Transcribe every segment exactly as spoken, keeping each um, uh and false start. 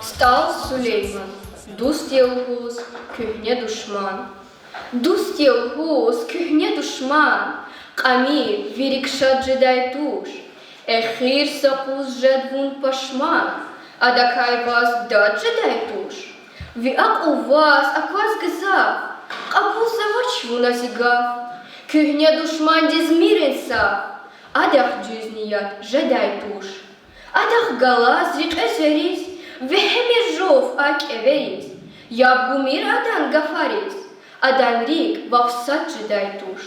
СтӀал Сулейман. Дуст я лугьуз куьгьне душман. Дуст я лугьуз куьгьне душман, кьамир вирик шад жедай туш. Эхир са къуз жед вун пашман, адакай ваз дад жедай туш. Ви акьул ваз акваз гзаф, кьабулзавач вуна зи гаф. Куьгьне душмандиз мир инсаф, адахъ дуьз ният жедай туш. Адахъ галаз рекье звериз, вегьемир жув а кӀевериз. Яб гумир адан гафариз, адан рикӀ вав сад жедай туш.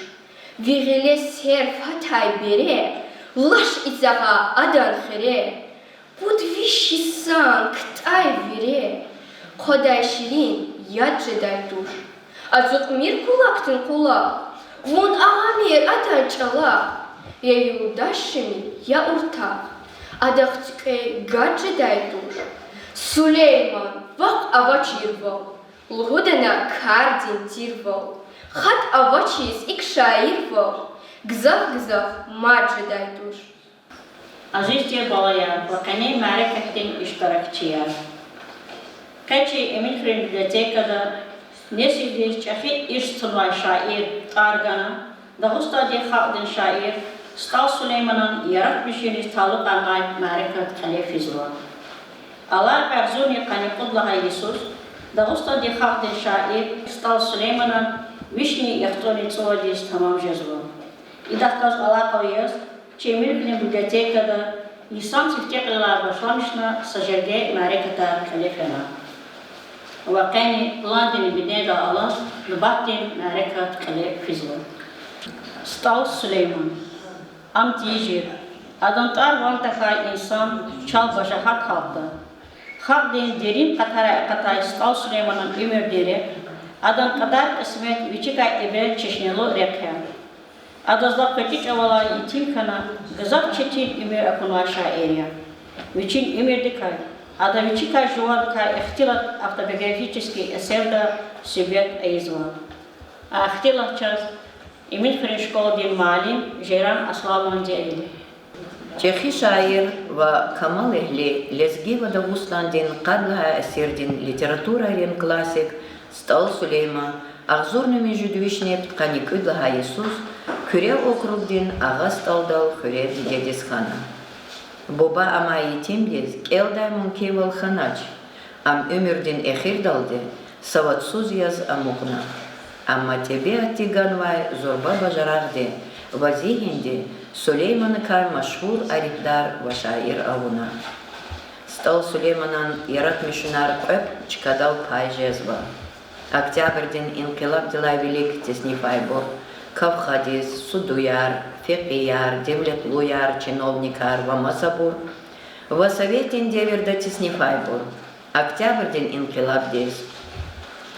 Ви гъиле серф гьатай бере, лаш эцягъа адан хире. Пуд виш йисан ктӀай вире, хъвадай ширин яд жедай туш. Ацукьмир кулакдин къулах, вун агъамир адан чӀалахъ. Я юлдаш шумуд, я уртах, адахъ цуьквей гад жедай туш. Сулейман, вахъ авачирвал, лугьуда на кардин тирвал. ХатӀ авачиз икӀ шаирвал, гзаф-гзаф мад жедай туш. Азиз тир балаяр ва къенин мярекатдин иштиракчияр! Къе чи Эминхуьруьн библиотекада несилдиз чӀехи ирс тунвай шаир тӀвар гана, Дагъустандин халкьдин шаир СтӀал Сулейманан яратмишунриз талукьарнавай мярекат кьиле физва. Алакьве агъзурни къанни кьуд лагьай йисуз Дагъустандин халкьдин шаир СтӀал Сулейманан вишни яхцӀурни цӀувадиз тамам жезва. Идахъ галаз алакьвал яз чи Эминхуьруьн библиотекада йисан сифте кьилелай башламишна са жерге мярекатар кьиле фена ва къени пландин бинедал алаз нубатдин мярекат кьиле физва. СтӀал Сулейман. Ам тийижир, адан тӀвар-ван тахьай инсан чал бажагьат халкьда. Халкьдин дерин къатарай акъатай СтӀал Сулейманан уьмуьрдин рехъ, адан кьадар-кьисмет вичикай ибрет чешнелу рехъ я. Адаз лап квачи чӀавалай етим хьана, гзаф четин уьмуьр акунвай шаир я. Вичин уьмуьрдикай, ада вичикай жуваликай ихтилат автобиографический эсерда суьгьбет ийизва. А ихтилат чаз Эминхуьруьн школадин муаллим Жейран Аслановади ийида. ЧӀехи шаир ва камалэгьли, лезги ва Дагъустандин къад лагьай асирдин литературайрин классик СтӀал Сулейман агъзурни муьжуьд вишни пудкъанни кӀуьд лагьай йисуз Куьре округдин Агъа СтӀалдал хуьре дидедиз хьана. Буба амай етимдиз кӀелдай мумкинвал хьанач. Ам уьмуьрдин эхирдалди савадсуз яз амукьна. Амма тӀебиатди ганвай зурба бажарагъди ва зигьинди Сулейманикай машгьур арифдар ва шаир авуна. СтӀал Сулейманан яратмишунар кьве чкадал пай жезва. Октябрдин инкъилабдилай вилик теснифайбур: кавхадиз, судуяр, фекъияр, девлетлуяр, чиновникар ва масабур, ва советдин девирда теснифайбур: Октябрдин инкъилабдиз,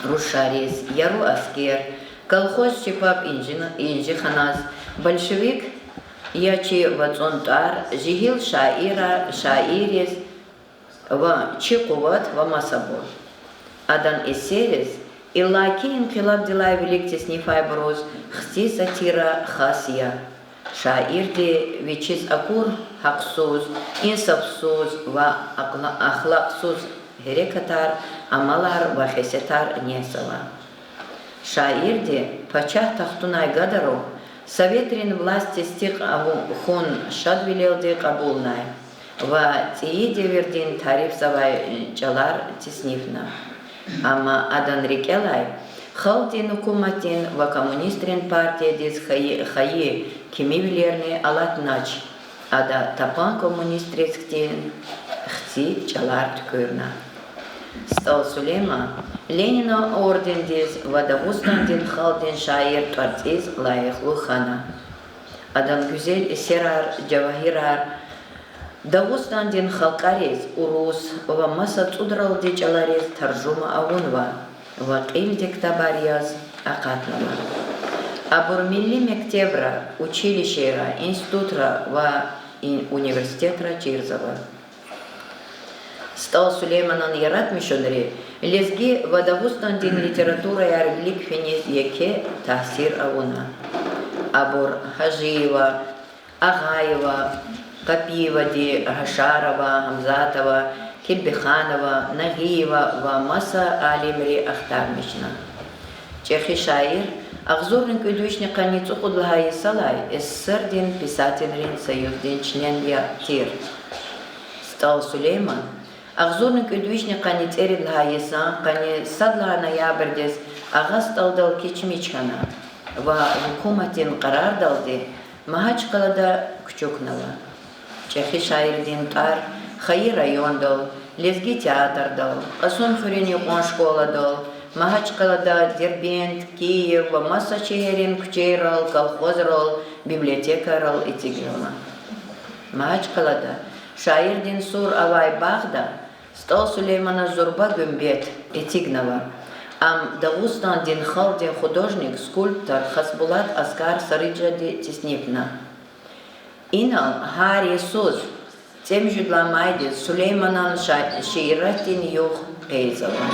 рушариз, яру аскер, колхозчи паб Инжи-, Инжиханаз, большевик я чи вацӀун тӀвар, жегьил шаира-, шаирриз ва чи къуват ва масабур. Адан эсерриз, иллаки инкъилабдилай вилик теснифайбуруз, хци сатира хас я. Шаирди вичиз акур гьахъсуз, инсафсуз ва ахла-, ахлакьсуз гьерекатар, амалар ва хесетар несава. Шаирди пачагь тахтунай гадарун, советрин власть тестикь аву-, хьун шадвилелди кьабулнай ва цӀийи девирдин тарифзавай чӀалар теснифна. Амма адан рикӀелай халкьдин гьукуматдин ва коммунистрин партиядиз хайи, хайи кимивилерни алатнач, ада тапан коммунистриз хьтин хци чӀалар туькӀуьрна. СтӀал Сулейман Ленинан ордендиз ва Дагъустандин халкьдин шаир тӀварцӀиз лайихлу хьана. Адан гуьзел эсерар, жавагьирар Дагъустандин халкьариз, урус ва маса цӀудралди чӀалариз таржума авунва ва кьилди ктабар яз акъатнава. Абур милли мектебра, училищейра, институтра ва ин-, университетра чирзава. СтӀал Сулейманан яратмишунри лезги ва Дагъустандин литератураяр вилик финиз еке таъсир авуна. Абур Гьажиева, Агъаева, Къапиевади, Гьашарова, Гьамзатова, Килбиханова, Нагъиева ва маса алимри ахтармишна. ЧӀехи шаир агъзурни кӀуьд вишни къанни цӀукьуд лагьай йисалай СССР-дин писателрин союздин член я тир. СтӀал Сулейман агъзурни кӀуьд вишни къанни цӀерид лагьай йисан къанни сад лагьай ноябрдиз Агъа СтӀалдал кечмиш хьана ва гьукуматдин къарардалди Магьачкъалада кучукнава. ЧӀехи шаирдин тӀвар хайи райондал, лезги театрдал, Кьасумхуьруьн юкьван школадал, Магьачкъалада, Дербент, Киев ва маса шегьеррин куьчейрал, колхозрал, библиотекайрал эцигнава. Магьачкъалада шаирдин сур авай багъда СтӀал Сулейманаз зурба гуьмбет эцигнава. Ам Дагъустандин халкьдин художник, скульптор Хасбулат Аскар Сарыджади теснифна. Инал гьар йисуз цӀемуьжуьд лагьай майдиз Сулейманан ша-, шииратдин югъ къейдзава.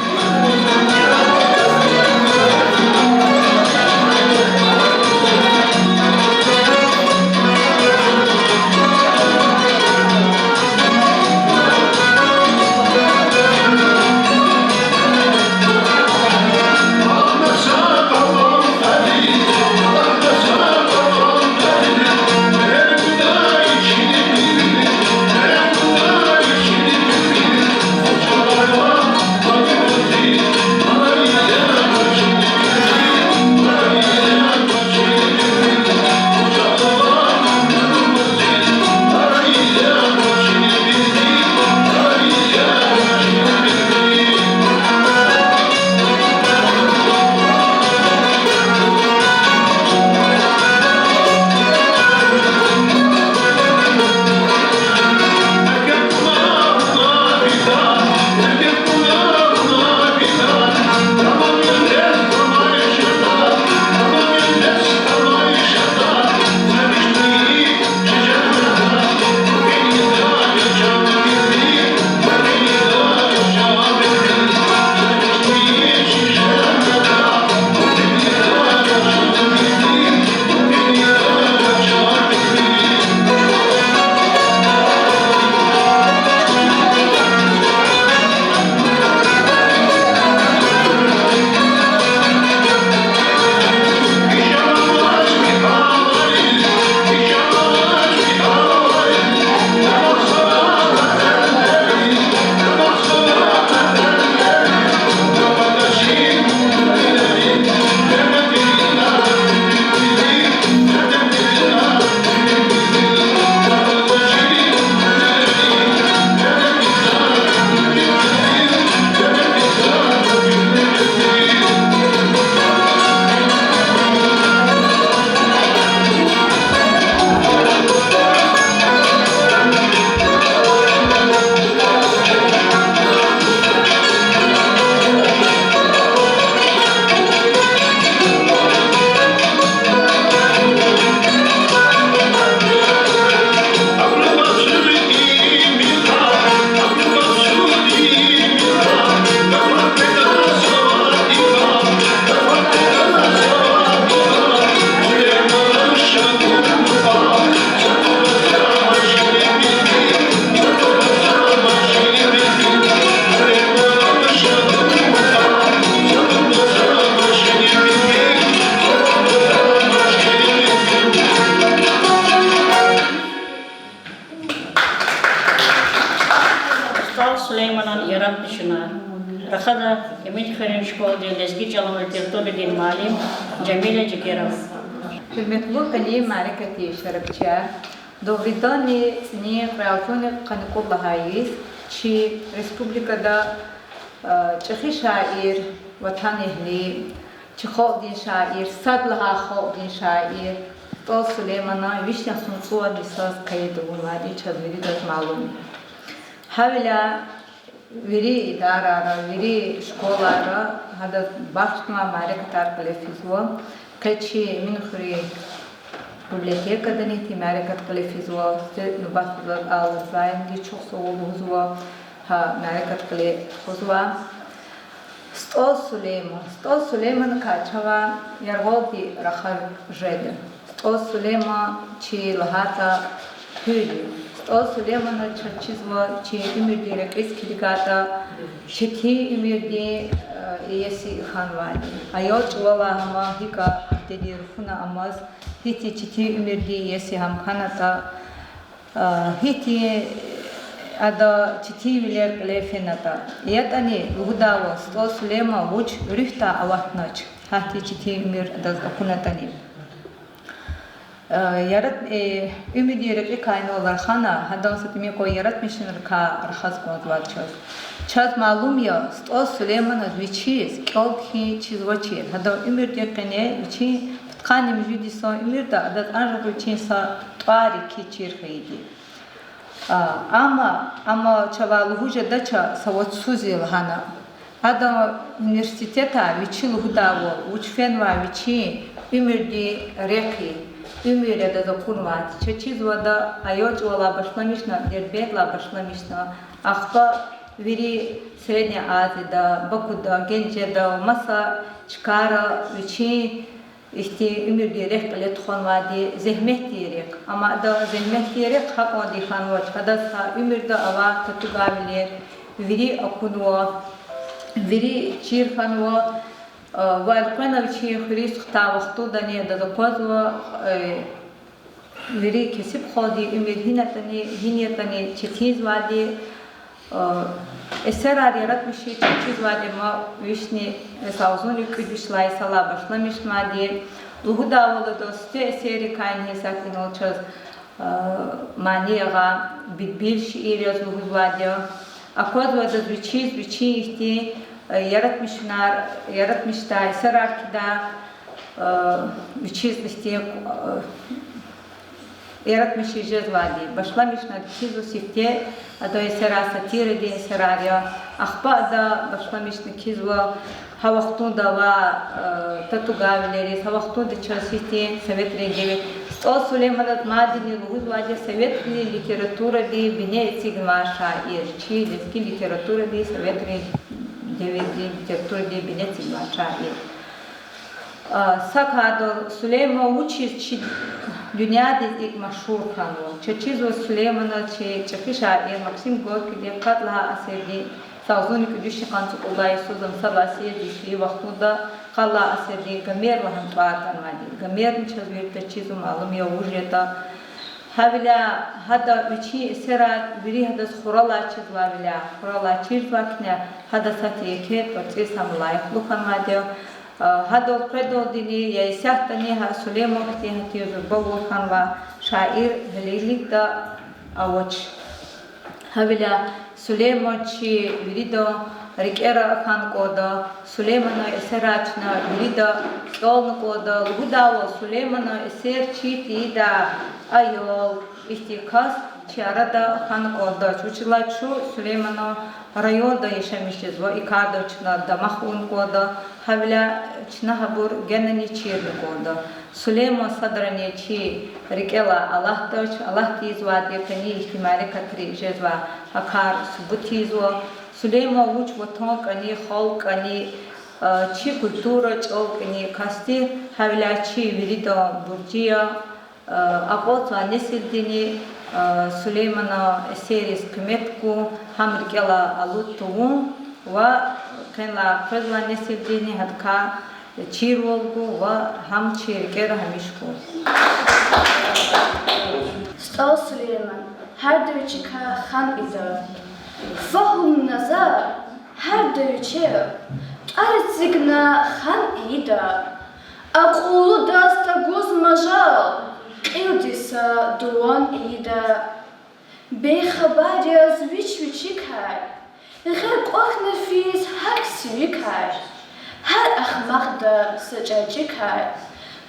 СтӀал Сулейманан яратмишунар. Рахада Эминхуьруьн школадин лезги чӀалан литературадин муаллим Жамиля Жигерова. Гьуьрметлу кӀани мярекатдин иштиракчияр, дагъвидани цӀинин кьве агъзурни къанни кьуд лагьай йис чи республикада, а, чӀехи шаир, ватанэгьли, чи халкьдин шаир, сад лагьай халкьдин шаир СтӀал Сулейманан вишни яхцӀурни цӀувад йисаз къейд авунва, и чаз виридаз малум я. Гьавиляй вири идарайра, вири школайра гьадаз бахшнавай мярекатар кьиле физва. Къе чи Эминхуьруьн библиотекадани и мярекат кьиле физва. Сифте нубатдиз алай Аллазаевди чухсагъул лугьузва, гьа мярекат кьиле тухузвай. СтӀал Сулейман. СтӀал Сулейманикай чавай яргъалди рахаз жеда. СтӀал Сулейман чи лагьайтӀа гьуьл я. СтӀал Сулеймана чаз чизва чи уьмуьрдин рекьиз килигайтӀа, четин уьмуьрдин, э, иеси хьанвайди. Аял чӀавалай гьама гьикӀ дидедин руфуна амаз, гьихьтин четин уьмуьрдин иеси гьам хьанатӀа, э, гьихьтин ада четинвилер кьиле фенатӀа. ЯтӀани лугьудайвал, СтӀал Сулейман вуч руьгьдай аватнач, гьахьтин четин уьмуьр адаз акунатӀани. Э, ярат-, э, уьмуьрдин рекьикай инал рахана, гьадан са тӀимикай яратмишунрикай рахаз кӀанзавайди чаз. Чаз малум я, СтӀал Сулейманаз вичиз кӀел-кхьин чизвачир. Гьадан уьмуьрдин къене вичин пудкъанни муьжуьд йисан уьмуьрда адаз анжах вичин са тӀвар-кьил чир хьайиди. А, амма, амма чавай лугьуз жедач са вацсуз я лагьана. Ада университетда вичи лугьудайвал, вуч фенвай вичин уьмуьрдин рехъ я, уьмуьр адаз акунвайди. Чаз чизва ада аял чӀавалай башламишна, Дербентдилай башламишна, ахпа вири Средняя Азияда, Бакуда, Генжеда, маса чкайра вичин ихьтин уьмуьрдин рехъ кьиле тухванвайди, зегьметдин рехъ. Амма ада зегьметдин рехъ гьакӀанди хьанвач, гьадаз гьа уьмуьрда авай татугайвилер вири акунва, вири чир хьанва, э, ва элкъвена вичин хуьруьз хтай вахтундани адаз аквазва, э, вири кесиб халкьдин уьмуьр гьина ятӀани, гьина ятӀани четинзавайди, э, эсерар яратмишиз чаз чизвайди ма вишни, э, агъзурни кӀуьд вишелай йисалай башламишнавайди. Лугьудайвал, адан сифте эсеррикай ингье исятда инал чаз, э, мани ягъай Билбил шиир яз лугьузвайди я. Аквазва адаз вичиз вичин ихьтин, э, яратмишунар, яратмишдай эсерар кхьидай, э, вичиз ихьтин, э, яратмишиз жезвайди. Башламишна ада кхьизва сифте, адан эсерар сатирадин эсерар я. Ахпа ада башламишна кхьизва гьа вахтунда авай, э, татугайвилериз, гьа вахтунда чаз ихьтин советрин девир. СтӀал Сулейманаз мадни лугьузвайди я советрин литературадин бине эцигнавай шаир, чи лезги литературадин советрин девирдин литературадин бине эцигнавай шаир. А, са кардал Сулейман вучиз чи дуьньядиз икӀ машгьур хьанва? Чаз чизва Сулейманаз чи чӀехи шаир Максим Горькийди къад лагьай асирдин, са агъзурни кӀуьд вишни къанни цӀукьуд лагьай йисуз, ам сад лагьай съезддиз фейи вахтунда, къад лагьай асирдин Гомер лагьана тӀвар ганвайди. Гомерни чаз виридаз чизва, малум я вуж ятӀа. Гьавиляй гьада вичин эсерар вири гьадаз хуралай чизвайвиляй, хуралай чирзавай куьне гьада сад еке тӀварцӀиз гьам лайихлу хьанвайди я. А, гьадал къведалдини я исятдани гьа Сулейман хьтин гьатин зурба лув хьанвай шаир гьелелигда авач. Гьавиляй Сулейман чи виридан рикӀера хьана кӀанда, Сулейманан эсерар чна вирида кӀелна кӀанда. Лугьудайвал, Сулейманан эсер чир тийидай аял, ихьтин кас чи арада хьана кӀандач. Вучиз лагьайтӀа чун Сулейманан районда яшамиш жезва, и кардал чна дамах авуна кӀанда, гьавиляй чна гьабур генани чирна кӀанда. Сулейман садрани чи рикӀелай алатдач, алат тийизвайди я, къенин ихьтин мярекатри жезвай гьа кар субут ийизва. Сулейман вуч ватан кӀани, халкь кӀани, а, чи культура чӀал кӀани кас тир, гьавиляй чи виридан буржи я, а, акьалтзавай несилдини, а, Сулейманан эсерриз къимет гун, гьам рикӀелай алуд тавун ва къенлай къвезвай несилдини гьадакай чирвал гун ва гьам чи рикӀера гьамиша хьун. СтӀал Сулейман, гьарда вичикай хан ийида. Фагьум, назар, гьарда вичел тӀвар эцигна хан ийида. Акьуллудаз тагуз мажал, кьилди са дуван ийида. Бейхабар яз вич-вичикай, гъед кӀвахьна физ гьакӀ сивикай, гьар ахмакьда са чӀарчӀикай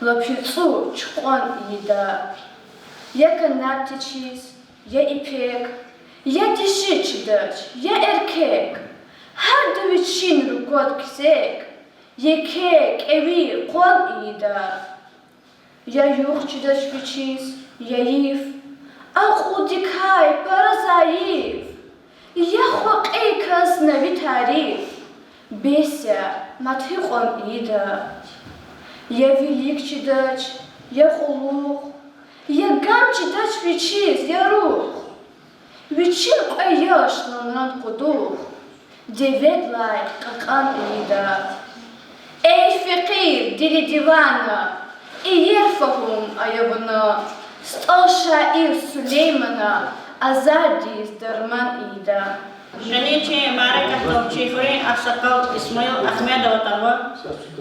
лап яцӀу чукьван ийида. Я канат тийиз, я ипек, я диши чидач, я эркек, гьарда вичин руквад кисек, еке кӀеви къван ийида. Я югъ чидач вичиз, я йиф, акьулдикай пара зайиф, я хва кьей касни ви тариф, бес я, мад гьикьван ийида. Я вилик чидач, я кьулухъ, я гам чидач вичиз, я рухъ. Вичин кьве яш лагьана кьулухъ деведлай кьакьан ийида. Эй фекьир, дили дивана, иер фагьум ая вуна, СтӀал шаир Сулеймана азардиз дарман ийида. Къенин чи мярекатдал чи хуьруьн агъсакъал Исмаил Ахмедов атанва.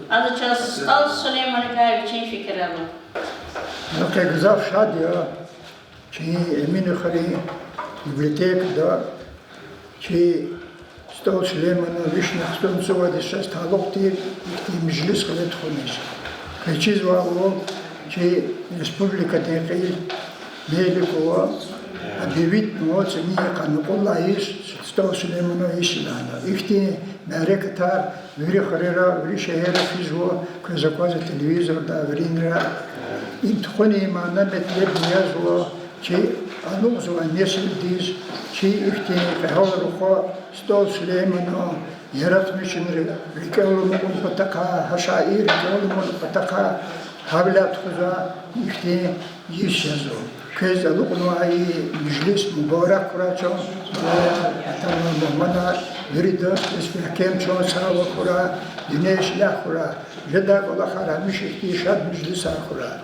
Ада чаз СтӀал Сулейманакай вичин фикирар лугьуда. Ма къе гзаф шад я чи Эминхуьруьн библиотекада чи СтӀал Сулейманан вишни хъсан цӀувад йис чаз талукь тир ихьтин межлис кьиле тухуниз. Квез чизвайвал, чи республикадин кьил Меликова объявитьнава цӀинин йикъан накьуллай йис, СтӀал Сулейманан йис я лагьана. Ихьтин мярекатар вири хуьрера, вири шегьерра физва, квез аквазва телевизорда, виринра. Им тухунин мана-метлебни язва, чи алукьзавай несилдиз чи ихьтин кьегьал рухва СтӀал Сулейманан яратмишунрин рикӀел аламукьун патахъай, гьа шаиррин рикӀел аламукьун патахъай гьавиляй тухузвай ихьтин йис язва. Квез алукьнавай и межлис мубарак хьурай чун, балаяр, атанвай мугьманар, виридаз квез мягькем чан сагъвал хьурай, дуьнья ишлягь хьурай, жедай кӀвалахар гьамиша ихьтин шад межлисар хьурай.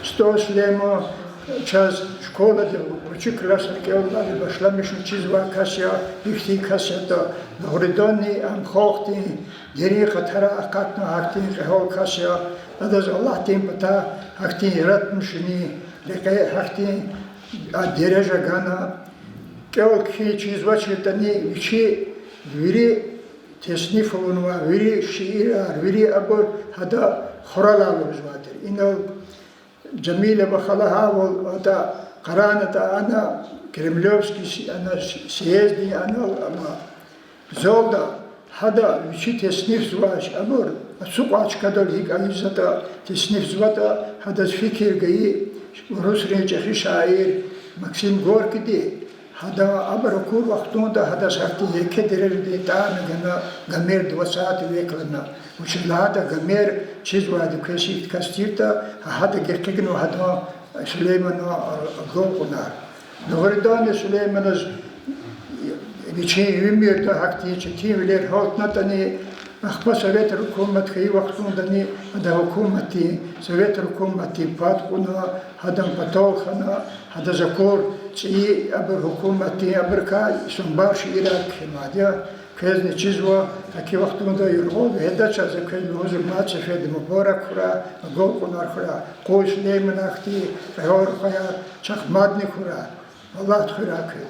СтӀал Сулейман чаз школади, вичи классдин кӀелдалди башламишна чизвай кас я, ихьтин кас ятӀа, дугъриданни ам халкьдин дерин къатарай акъатнавай гьахьтин кьегьал кас я, адаз Аллагьдин патай гьахьтин яратмишунин рекье гьахьтин а дережа гана. КӀел-кхьин чизвачиртӀани вичи вири тесниф авунвай, вири шиирар, вири абур гьада хуралай лугьузвай тир. Инал Жамилова хала гьавал атӀа, къарагънатӀа ана Кремлевский с-, ана с-, съезддин анал ама залда, гьада вичи теснифзавай абур, ацукьай чкадал гьикӀ ийизватӀа, теснифзаватӀа, гьадаз фикир гайи урусрин чӀехи шаир Максим Горькийди, гьада абур акур вахтунда гьадаз гьахьтин еке дережадин тӀварни гана Гомер двадцатого века лагьана. Вучиз лагьайтӀа Гомер чизвайди квез гьихьтин кас тиртӀа, гьа гьада гекъигнава гьадан, Сулейманан агалкьунар. Дугъриданни Сулейманаз вичин уьмуьрда гьахьтин четинвилер гьалтнатӀани, ахпа совет гьукумат хьайи вахтундани, ада гьукуматдин, совет гьукуматдин пад кьуна, гьадан патал хьана, гьадаз акур цӀийи абур гьукуматдин, абурукай сунбар шиирар кхьенвайди я. Квезни чизва, гьа и вахтунда юргъуз гьедач, за квез лугьузва, мад сеферда мубарак хьурай, агалкьунар хьурай, къуй Сулейманан хьтин кьегьал рухваяр чахъ мадни хьурай. Аллагьди хуьрай квез.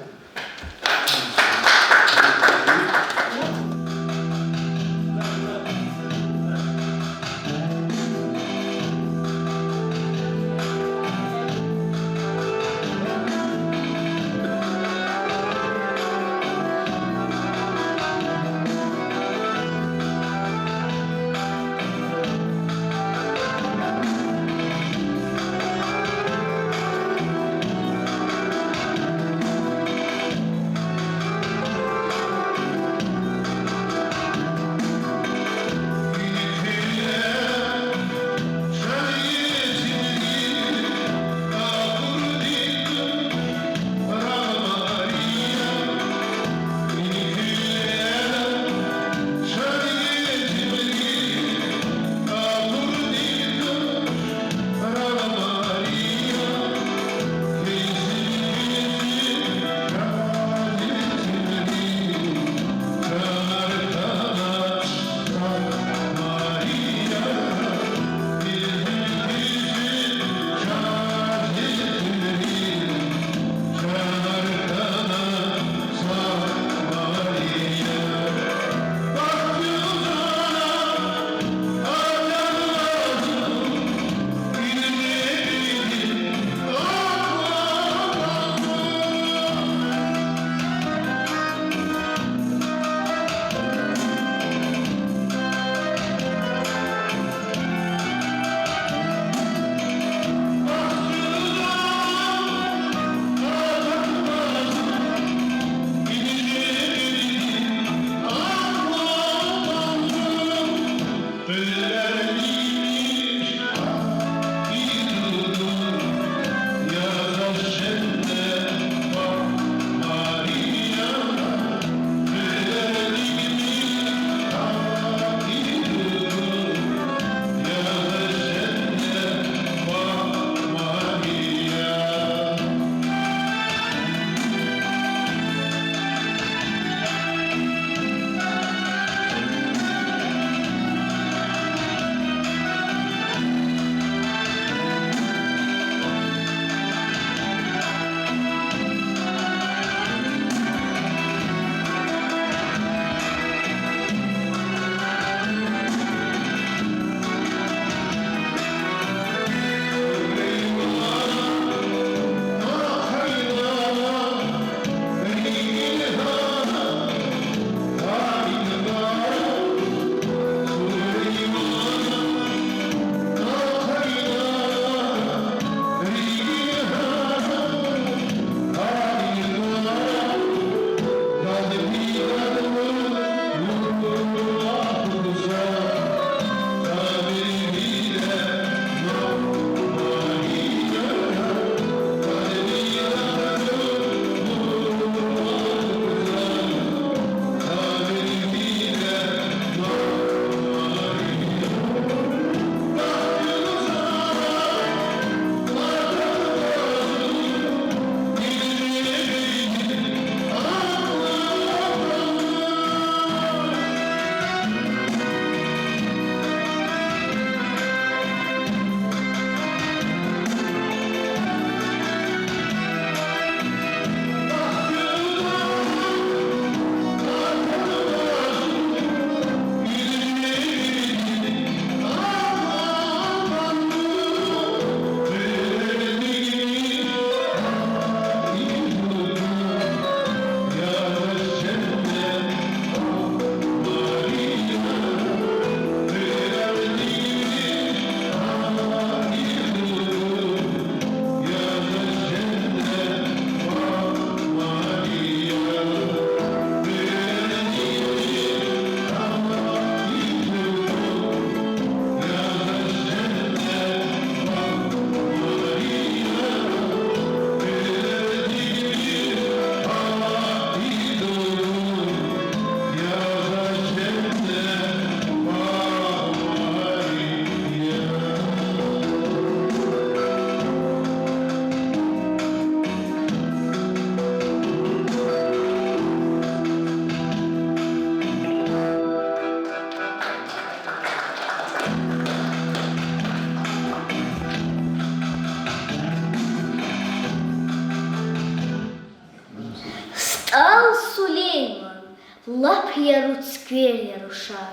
Яру цуьквер я рушар.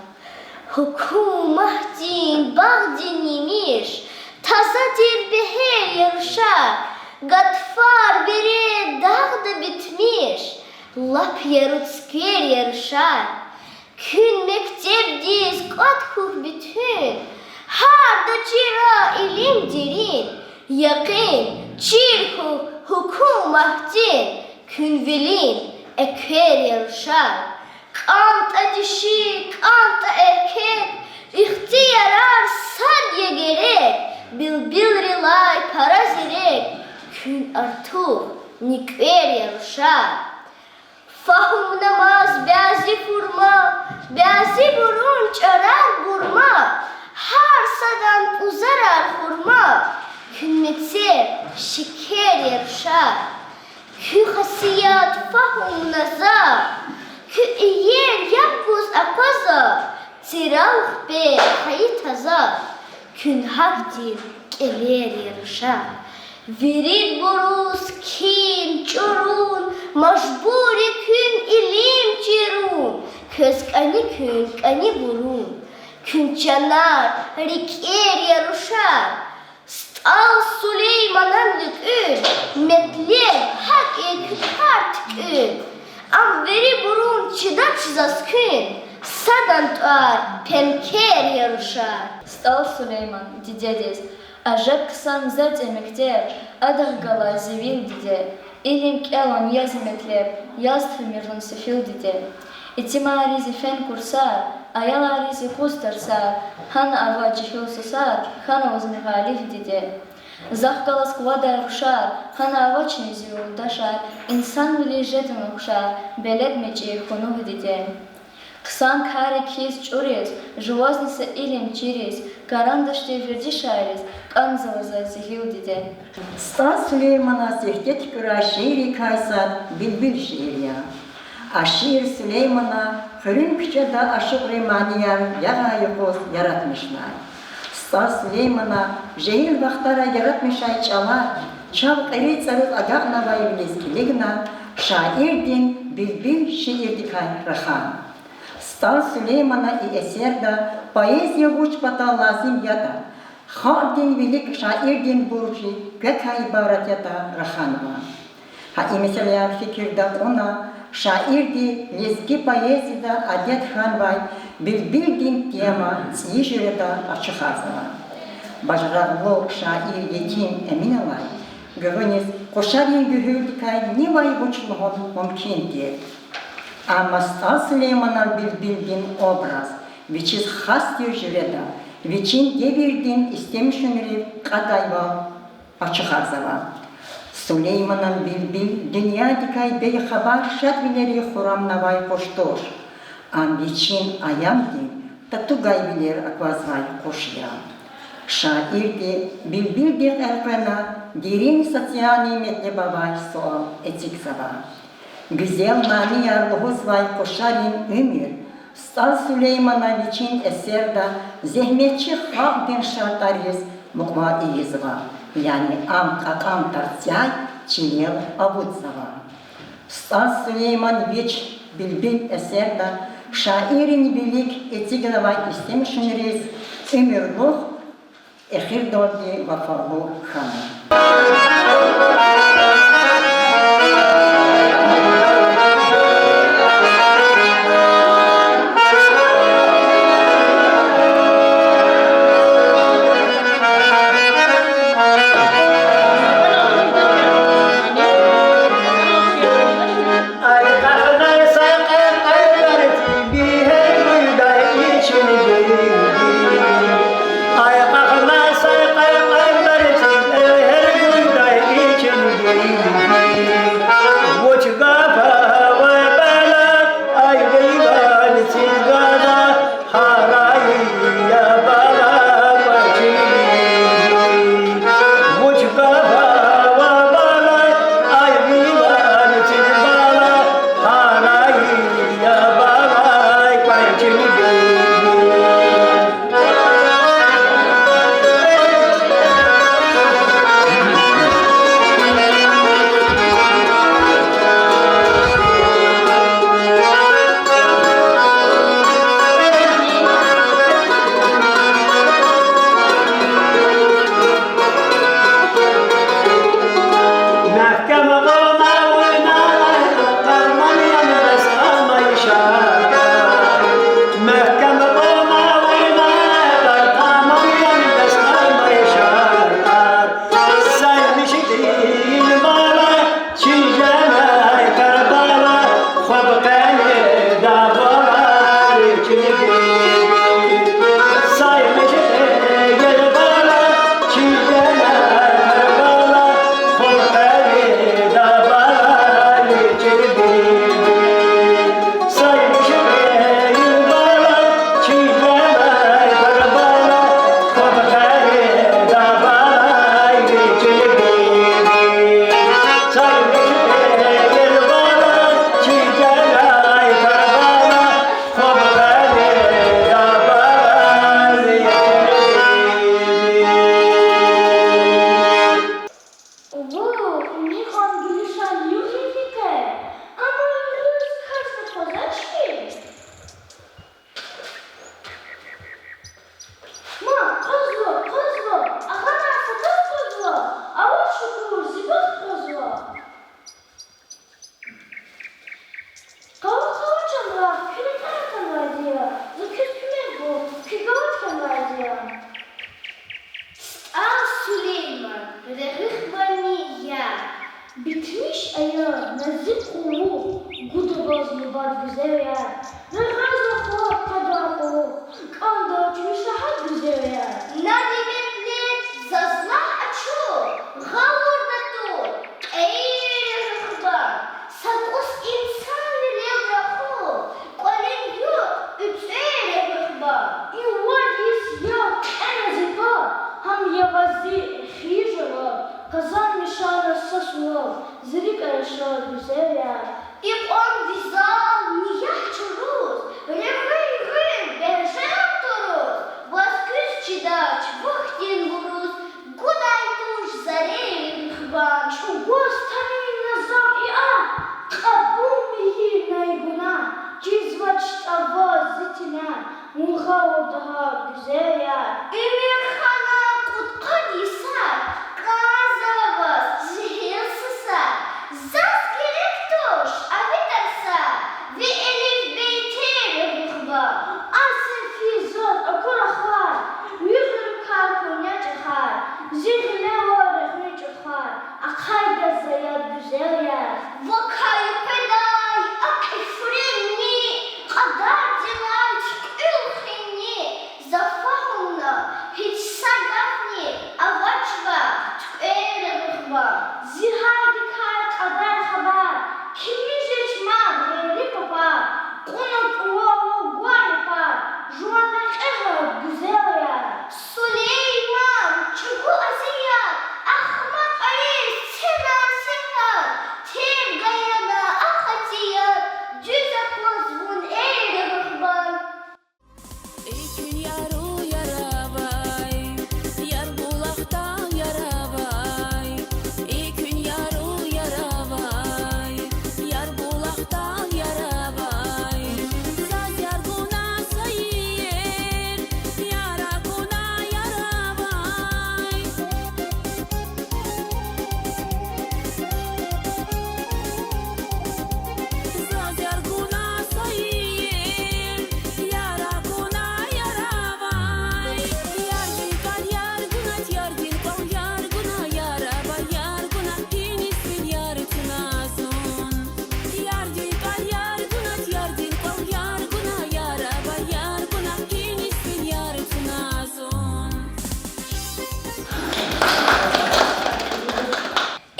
Гьукуматдин багъдин емиш, таза тир бегьер я рушар. Гатфар бере дагъда битмиш, лап яру цуьквер я рушар. Куьн мектебдиз кӀватӀ хьухь бютуьн, гьарда чира илим дерин, якъин чир хьухь гьукуматдин, куьн вилин эквер я рушар. КӀантӀа диши, кӀантӀа эркек, ихтиярар сад я герек, билбилрилай пара зирек, куьн артух нуькӀвер я рушар. Фагьумнамаз бязи хьурма, бязибурун чӀарар бурма, гьар садан пӀузарар хурма, куьн мецел шекер я рушар. Куь хасият фагьумна за, куь иер яб гуз аквазва, цирал хпер хайи таза, куьн гьахьтин кӀелер я рушар. Виридбуруз кхьин чӀурун, мажбур я куьн илим чирун, квез кӀани куьн, кӀани бурун, куьн чанар, рикӀер я рушар. СтӀал Сулейманан луькӀуьн метлеб гьакӀ я куь кар туькӀуьн. Ам вирибурун чидач заз куьн, садан тӀвар пенкер я рушар. СтӀал Сулейман дидедиз. Ажеб хъсан заз я мектеб, адахъ галай зи вил, диде. Илим кӀелун я зи метлеб, яз тамир зун сефил, диде. Итимариз фен курсар, аялриз юкъуз тарсар, гьана ава жегьил сусар, хьанва зун гъалиб, диде. Захъ галаз къвадай рушар, гьана авачни зи юлдашар, инсанвилиз жеда вун ухшар, белед мичӀи хьунув, диде. Хъсан кар я кхьиз чӀуриз, жувазни са илим чириз, карандашдин вердишариз кӀанзава заз зи гьил, диде. СтӀал Сулейманаз сифте туькӀуьрай шииррикай сад Билбил шиир я. А шиир Сулеймана хуьруьн куьчеда ашукьрин манияр ягъай юкъуз яратмишнай. СтӀал Сулеймана жегьил вахтара яратмишай чӀалар чав кьилиз-цӀаруз агакьнавайвилиз килигна, шаирдин Билбил шиирдикай рахана. СтӀал Сулеймана и эсерда поэзия вуч патал лазим ятӀа, халкьдин вилик шаирдин буржи квекай ибарат ятӀа раханва. Гьа и месэлаяр фикирда кьуна, шаирди лезги поэзияда адет хьанвай билбилдин тема цӀийи жуьреда ачухарзава. Бажарагълу шаир Етим Эминалай гуьгъуьниз къушарин гуьгьуьлдикай нивай вуч лугьун мумкин тир. Амма СтӀал Сулейманан Билбилдин образ вичиз хас тир жуьреда, вичин девирдин истемишунрив кьадайвал ачухарзава. Сулейманан Билбил дуьньядикай бейхабар шадвилерин хурамнавай къуш туш. Ам вичин аямдин татугайвилер аквазвай къуш я. Шаирди Билбилдихъ элкъвена дерин социальный метлеб авай суал эцигзава. Гуьзел манияр лугьузвай къушарин уьмуьр СтӀал Сулеймана вичин эсерда зегьметчи халкьдин шартӀариз мукьва ийизва, яни ам кьакьан тарцяй чилел авудзава. СтӀал Сулейман вич Билбил эсерда шаиррин вилик эцигнавай истемишунриз уьмуьрлух эхирдалди вафалу хьана. Уьмуьр хьана кьудкъад йисар, кӀанзава ваз жегьил сусар. Заз герек туш авида са ви элифбей тер регъуьхбан. Асеф физ заз акур ахвар, вигьурукай куьне чӀахар, зи гъилевал регъуьн чӀурхар, ахъайда за яд, гуьзел яр. Вакай къведай акьиф ринни, кьадардилай туькьуьл хинни, за фагьумна, гьич са гафни авачва туькӀвер регъуьхбан. Зи гьалдикай кьадар хабар, кими жеч мад гъейри папар, кьуна кӀувал гвай япар, жуван рекье гьат, гуьзел яр. Сулейман, чӀугу азият, ахмакьриз це насигьат, тергаяна а хасият, дуьз акваз вун, эй регъуьхбан. Экуьн яру яравай, Ярбулахда яравай, экуьн яру яравай, Ярбулахда яравай, заз яргуна сайир, яр акуна яравай. Заз яргуна сайир, яр акуна яравай. Ярдин кӀвал яргунат, ярдин кӀвал яргуна, яравай яргуна, гьиниз фин яр туна зун. Ярдин кӀвал яргунат, ярдин кӀвал яргуна, яравай яргуна, гьиниз фин яр туна зун.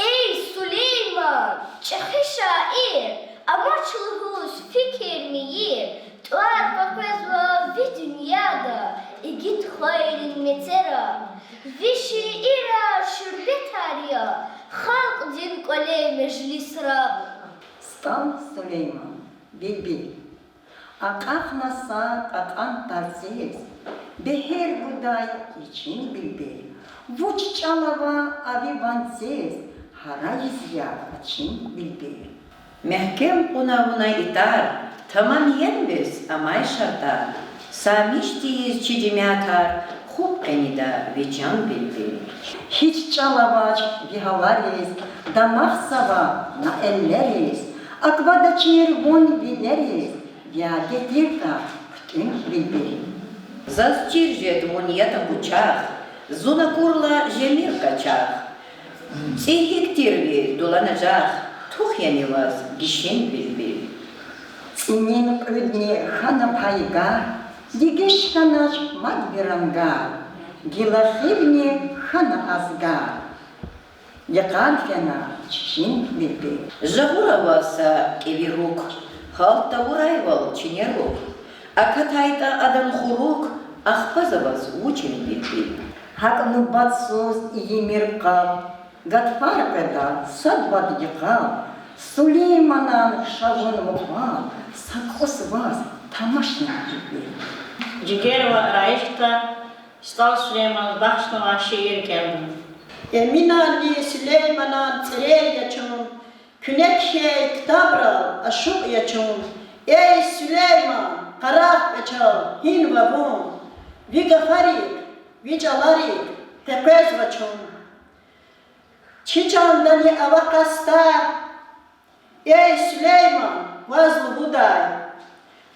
Эй, Сулейман, чӀехи шаир, амач лугьуз фикир мийир, тӀвар къекъвезва ви дуьньяда, игит хвайрин мецера. Ви шиирар шуьрбетар я халкьдин кӀвале, межлисра. СтӀал Сулейман, Билбил. Акьахна са кьакьан тарциз, бегьер гудай ичин билбил. Вуч чӀал ава а ви ванциз, гьарайиз я ачин билбил. Мягькем кьуна вуна итар, тамам яни бес амай шартӀар, са миш тийиз чи жемятар, хупӀ къене да ви чан билбил. Гьич чӀал авач ви гьалариз, дамахзава на эллериз, аквадачир вун вилериз, ви адет тиртӀа хъуьтӀуьн, билбил. Заз чир жеда вун ятӀа къучахъ, зун акурла жемир къачагъ. ЦӀи гьикӀ тир ви, дулана жагъ, тух яни ваз гишин, билбил. ЦӀинин кьуьдни хьана пайгар, дегиш хьанач мад ви рангар, гила хивни хьана азгар, йикъар фена чишин, билбил. Жагъур ава са кӀеви рук, гьалт тавурайвал чинерик, акатайтӀа адан хурук, ахпа за ваз вучин, билбил. ГьакӀ нубатсуз ийимир къал, гатфар къведа сад-вад йикъал, Сулейманан ша вун мукьвал, са кӀус ваз тамашин, билбил. Жигерова Раишата, СтӀал Сулейманаз бахшнавай шиир кӀелда. Эминанни Сулейманан цӀерер я чун, куьне кхьей ктабрал ашукь я чун. Эй, Сулейман, къарагъ кӀвачел, гьинва вун? Ви гафарихъ, ви чӀаларихъ къекъвезва чун. Чи чандани ава къастар, эй, Сулейман, ваз лугьудай,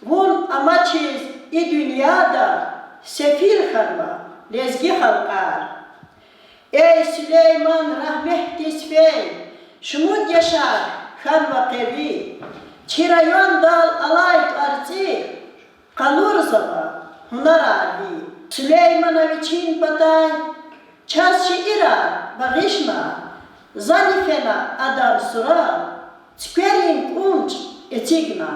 вун амачиз и дуьньяда сефил хьанва лезги халкьар. Эй, Сулейман, рагьметдиз фей, шумуд яшар хьанва къеви, чи райондал алай тӀварцӀихъ къалурзава гьунарар ви. Сулеймана вичин патай чаз шиирар багъишна, зани фена адан сурар, цуькверин кӀунчӀ эцигна.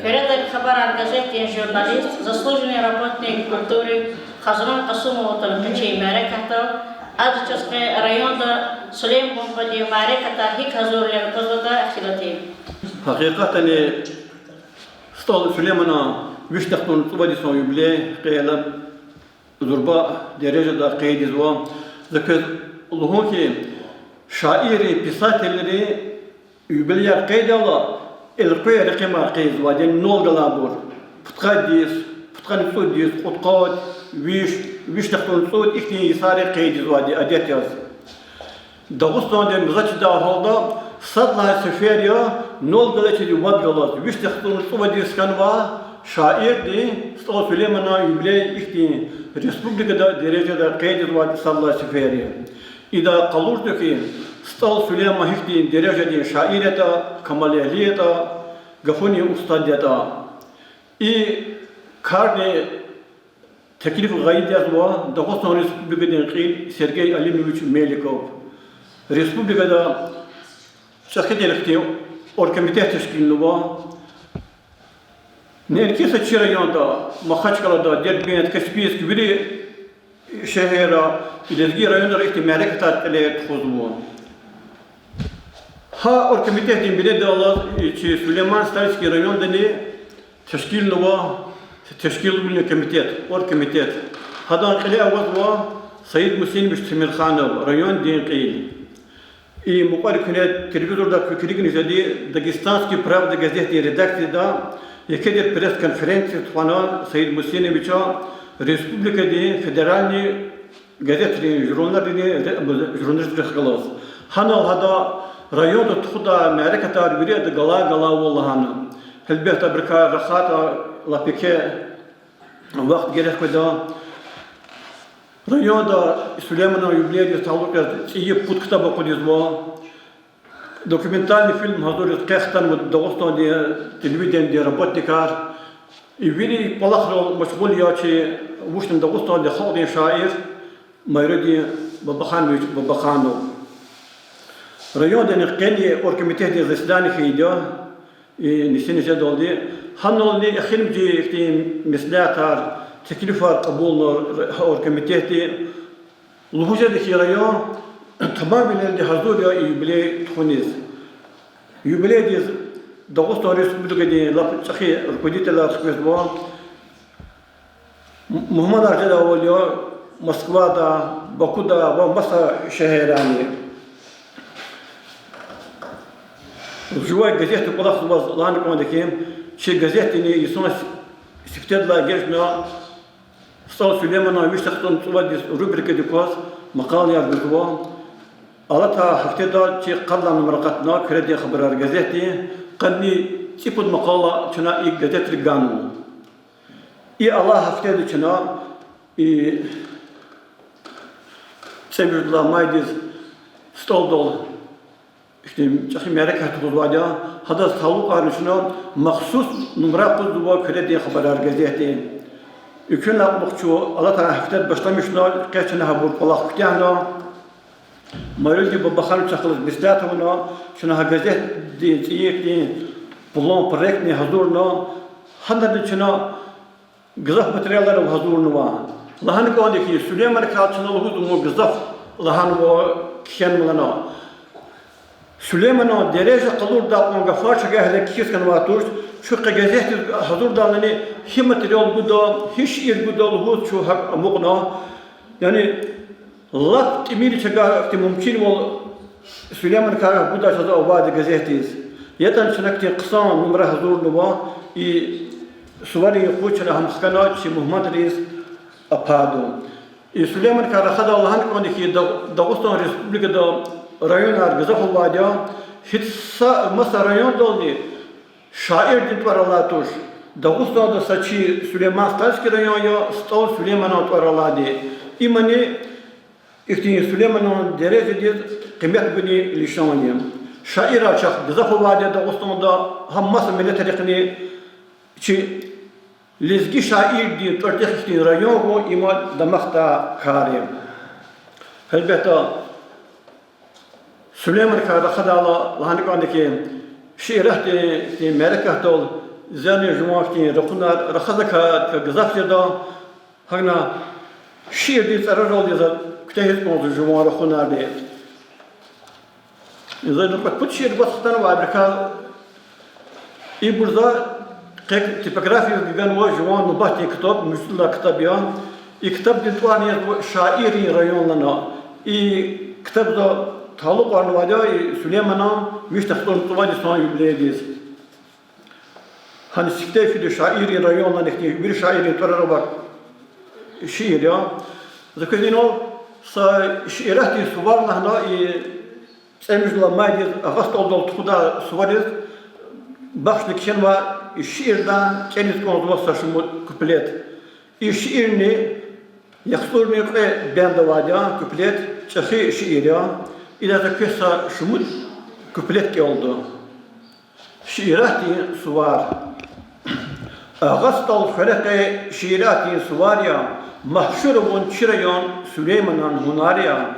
Куьредин хабарар газетдин журналист, заслуженный работник культуры Хазран Кьасумовадан къенин мярекатдал, адаз чаз къе районда Сулейман бубадин мярекатар гьикӀ гьазурлу я лугьузвайди ихтилат ийин. Гьакъикъатдани, СтӀал Сулейманан виш яхцӀурни цӀувад йисан юбилей къейдна, зурба дережада къейдзава. За квез лугьун хьи, шаирри, писателри юбилеяр къейдайла, элкъвей рекъемар къейдзава, яни нолдалайбур, пудкъад йис, Пудкъанни цӀуд йис, кьудкъад, виш, вишни хтун цӀуд ихьтин йисара къейд ийизвайди адет яз. Дагъустанда маса чидай гьалда сад лагьай сефер я, нал галачиз вад галаз, вишни хтун цӀувад йис хьанва шаирдин СтӀал Сулейманан юбилей ихьтин республикада дережада къейд ийизвайди сад лагьай сефер я. Ида къалурда хьи, СтӀал Сулейман гьихьтин дережадин шаир ятӀа, камалэгьли ятӀа, гафунин устад ятӀа. И кардин теклиф гъайиди язва Дагъустан Республикадин кьил Сергей Алимович Меликов. Республикада чӀехи рехъ тир оргкомитет тешкилнава. Неинки са чи районда, Махачкъалада, Дербент, Каспийск, вири шегьерра, лезги районра ихьтин мярекатар кьиле тухузва. Гьа оргкомитетдин бинедаллаз чи Сулейман-Стальский райондани тешкилнава, тешкилвилин комитет, оргкомитет. Гьадан кьиле авазва Саид Мусинович Темирханов, райондин кьил. И мукьвара куьне телевизорда куь килигна жеди, Дагестанская правда газетдин редакцияда еке тир пресс-конференция тухвана Саид Мусиновича республикадин федеральный газетрин, журналрин ре-, журналистриз галаз. Гьанал гьада районда тухудай мярекатар вири ада галай-галайвал лагьана. Гьелбетда, абурукай рахайтӀа, лап еке вахт герек къведа. Районда Сулейманан юбилейдиз талукь яз цӀийи пуд ктаб акъудзава. Документальный фильм гьазуриз къе хтанва Дагъустандин телевиденидин работникар. И вири кӀвалахрал машгъул я чи вучтин Дагъустандин халкьдин шаир Майрудин Бабаханович Бабаханов. Райондани къени оргкомитетдин заседание хьайиди я, и нисинин жедалди. Гьанални эхиримжи ихьтин меслятар, теклифар кьабулна оргкомитетди. Лугьуз жеди хьи, район тамамвилелди гьазур я и юбилей тухуниз. Юбилейдиз Дагъустан Республикадин лап чӀехи руководителар хквезва. М-, мугьманар жедайвал я Москвадай, Бакудай ва маса шегьеррайни. Живой газетдин кӀвалахзаваз лагьана кӀанда хьи, чи газетдини йисан сифтедилай эгечӀна СтӀал Сулейманан вишни хтун цӀувад йис рубрикадик кваз макъалаяр гузва. Алатай гьафтеда чи къад лагьай нумра акъатна Куьредин хабарар газетди, къанни цӀипуд макъала чна и газетрик ганва. И алай гьафтеда чна и цӀемуьжуьд лагьай майдиз СтӀалдал ихьтин чӀехи мярекат тухузвайди я, гьадаз талукьарна чна махсус нумра акъудзава Куьредин хабарар газетди. Экуьнлай кьулухъ чун алатай гьафтеда башламишна, къе чна гьабур кӀвалах куьтягьна. Майрудин Бабахановичахъ галаз меслят авуна, чна гьа газетдин цӀийи хьтин план, проектни гьазурна, гьанадарни чна гзаф материалар гьазурнава. Лагьана кӀанда хьи, Сулейманакай чна лугьуз авур гзаф лагьанва, кхьенвалана. Сулейманан дережа къалурдай кьван гафар чавай гьеле кхьиз хьанвай туш, чун къе газетдиз гьазурдалани гьи материал гуда, гьи шиир гуда лугьуз чун гьакӀ амукьна. Яни лап тӀимил чавай ихьтин мумкинвал Сулейманакай гудай чаз авайди газетдиз. ЯтӀани чна ихьтин хъсан нумра гьазурнава, и суварин юкъуз чна гьам хкана чи мугьманриз апарда. И Сулейманакай рахадай лагьана кӀанда хьи, Дагъ-, Дагъустан Республикада районар гзаф авайди я, гьич са, маса райондални шаирдин тӀвар алай туш. Дагъустанда са чи Сулейман-Стальский район я, СтӀал Сулейманан тӀвар алайди. Имни ихьтин Сулейманан дережадиз къимет гунин лишан я. Шаирар чахъ гзаф авайди я Дагъустанда, гьам маса миллетрихъни. Чи лезги шаирдин тӀварцӀихъ ихьтин район гун им дамахдай кар я. Гьелбетда, Сулейманакай рахадайла лагьана кӀанда хьи, шииратдин мярекатдал зани жуван ихьтин рахунар рахазвайдакай гзаф жеда, гьакӀна шиирдин цӀараралди за куьтягьиз кӀанзава жуван рахунарни. За кьвед-пуд шиир гваз хтанва абурукай. Ибур за къе типографиядиз ганва жуван нубатдин ктаб, муьжуьд лагьай ктаб я. И ктабдин тӀварни язва Шаиррин район лагьана. И ктаб за талукьарнавайди я Сулейманан вишни хтун цӀувад йисан юбилейдиз. Ана сифте фида шаиррин, районрин ихьтин вири шаиррин тӀварар авай шиир я. За квез инал са шииратдин сувар лагьана, и цӀемуьжуьд лагьай майдиз, агъа СтӀалдал тухудай сувариз бахшна кхьенвай шиирдай кӀелиз кӀанзава са шумуд куплет. И шиирни яхцӀурни кьве бенд авайди я, куплет, чӀехи шиир я. Идаз за квез са шумуд куплет кӀелда. Шииратдин сувар. Агъа СтӀал хуьре къе шииратдин сувар я, машгьур авун чи район Сулейманан гьунар я.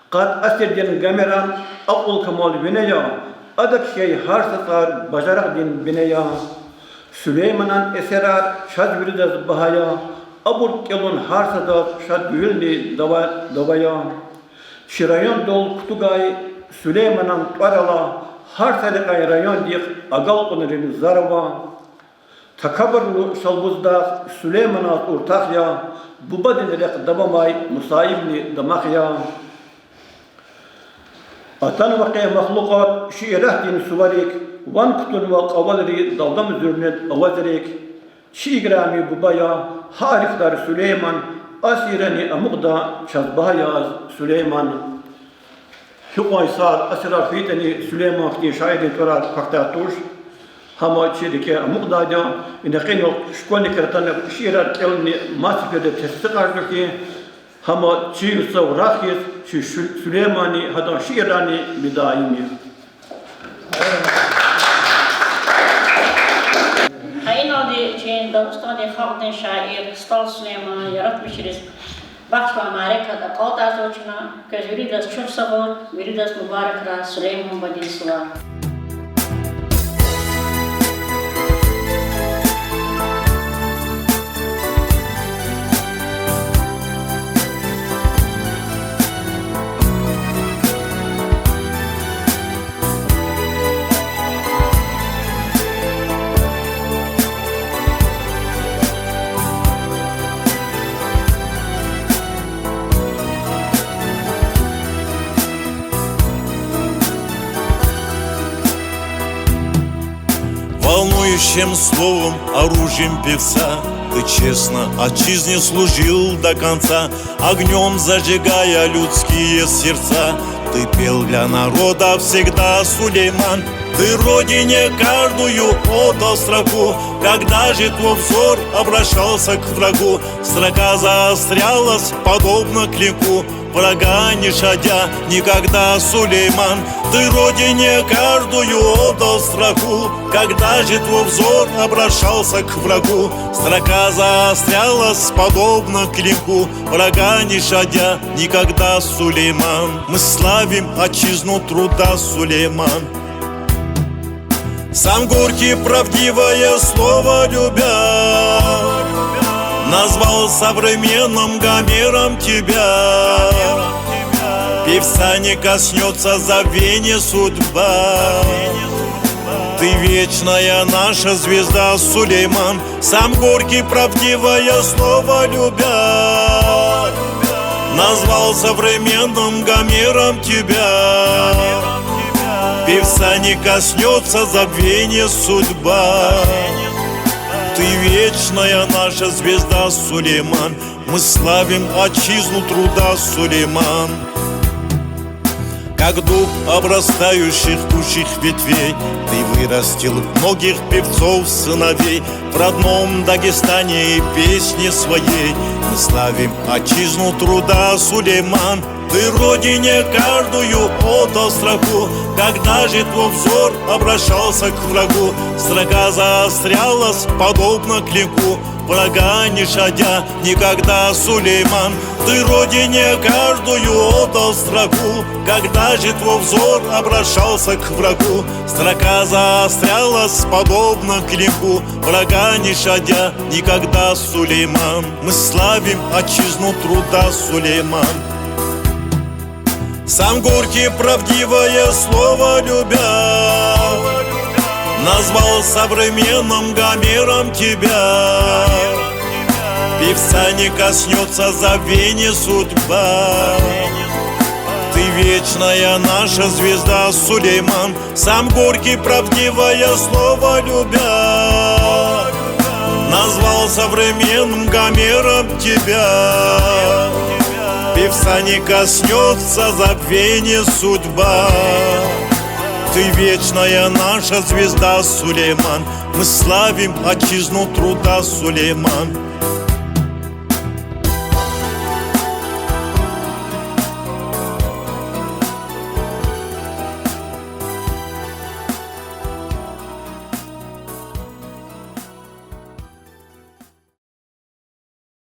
Къад асирдин гамеран акьул-камал вине я, ада кхьей гьар са цӀар бажарагъдин бине я. Сулейманан эсерар чаз виридаз багьа я, абур кӀелун гьар садаз шад гуьгьуьлни дава, дава я. Чи райондал кутугай Сулейманан тӀвар ала, гьар са рекьяй райондихъ агалкьунрин зар ава. Такабурлу Шалбуздагъ Сулейманаз уртах я, бубадин рехъ давамай Мусаибни дамах я. Атанва къе махлукьат шииратдин суварик, ван кутунва кьавалри далдам зуьрнед авазрик. Чи играми буба я гьа арифдар Сулейман, асиррани амукьда чаз багьа яз Сулейман. Гьикьван йисар, асирар хьайитӀани, Сулейман хьтин шаиррин тӀварар квахьдай туш. Гьам чи рикӀе амукьдайди я, ина къенал школьникар атана шиирар кӀелни маса сеферда тестикьарзава хьи, гьам чи йисав рагъ хьиз чи Су-, Сулейманни гьадан шиирарни мидаим я. Гьа иналди чи Дагъустандин халкьдин шаир СтӀал Сулейман яратмишриз бахшвай мярекат акьалтӀарзава чна. Квез виридаз чухсагъул, виридаз мубаракрай Сулейман бадедин сувар. Волнующим словом, оружием певца, ты честно отчизне служил до конца, огнём зажигая людские сердца. Ты пел для народа всегда, Сулейман, ты Родине каждую отдал строку. Когда же твой взор обращался к врагу, строка заострялась, подобно клинку. Врага не щадя никогда, Сулейман, ты Родине каждую отдал строку. Когда же твой взор обращался к врагу, строка заострялась, подобно клинку. Врага не щадя никогда, Сулейман. Мы славим отчизну труда, Сулейман. Сам Горький, правдивое слово любя, назвал современным Гомером тебя. Певца не коснётся забвения судьба. Ты вечная наша звезда, Сулейман. Сам Горький, правдивое слово любя, назвал современным Гомером тебя. Певца не коснётся забвения судьба. Ты вечная наша звезда, Сулейман. Мы славим отчизну труда, Сулейман. Как дуб, обрастающих кучей ветвей, ты вырастил многих певцов сыновей. В родном Дагестане и песне своей мы славим отчизну труда, Сулейман. Ты Родине каждую отдал строку, когда же твой взор обращался к врагу, строка заострялась, подобно клинку. Врага не щадя никогда, Сулейман, ты Родине каждую отдал строку. Когда же твой взор обращался к врагу, строка заострялась, подобно клинку. Врага не щадя никогда, Сулейман, мы славим отчизну труда, Сулейман. Сам Горький, правдивое слово любя, назвал современным Гомером тебя. Певца не коснётся забвения судьба. Ты вечная наша звезда, Сулейман. Сам Горький, правдивое слово любя, Назвал современным Гомером тебя. Певца не коснётся забвения судьба. Ты вечная наша звезда, Сулейман. Мы славим отчизну труда, Сулейман.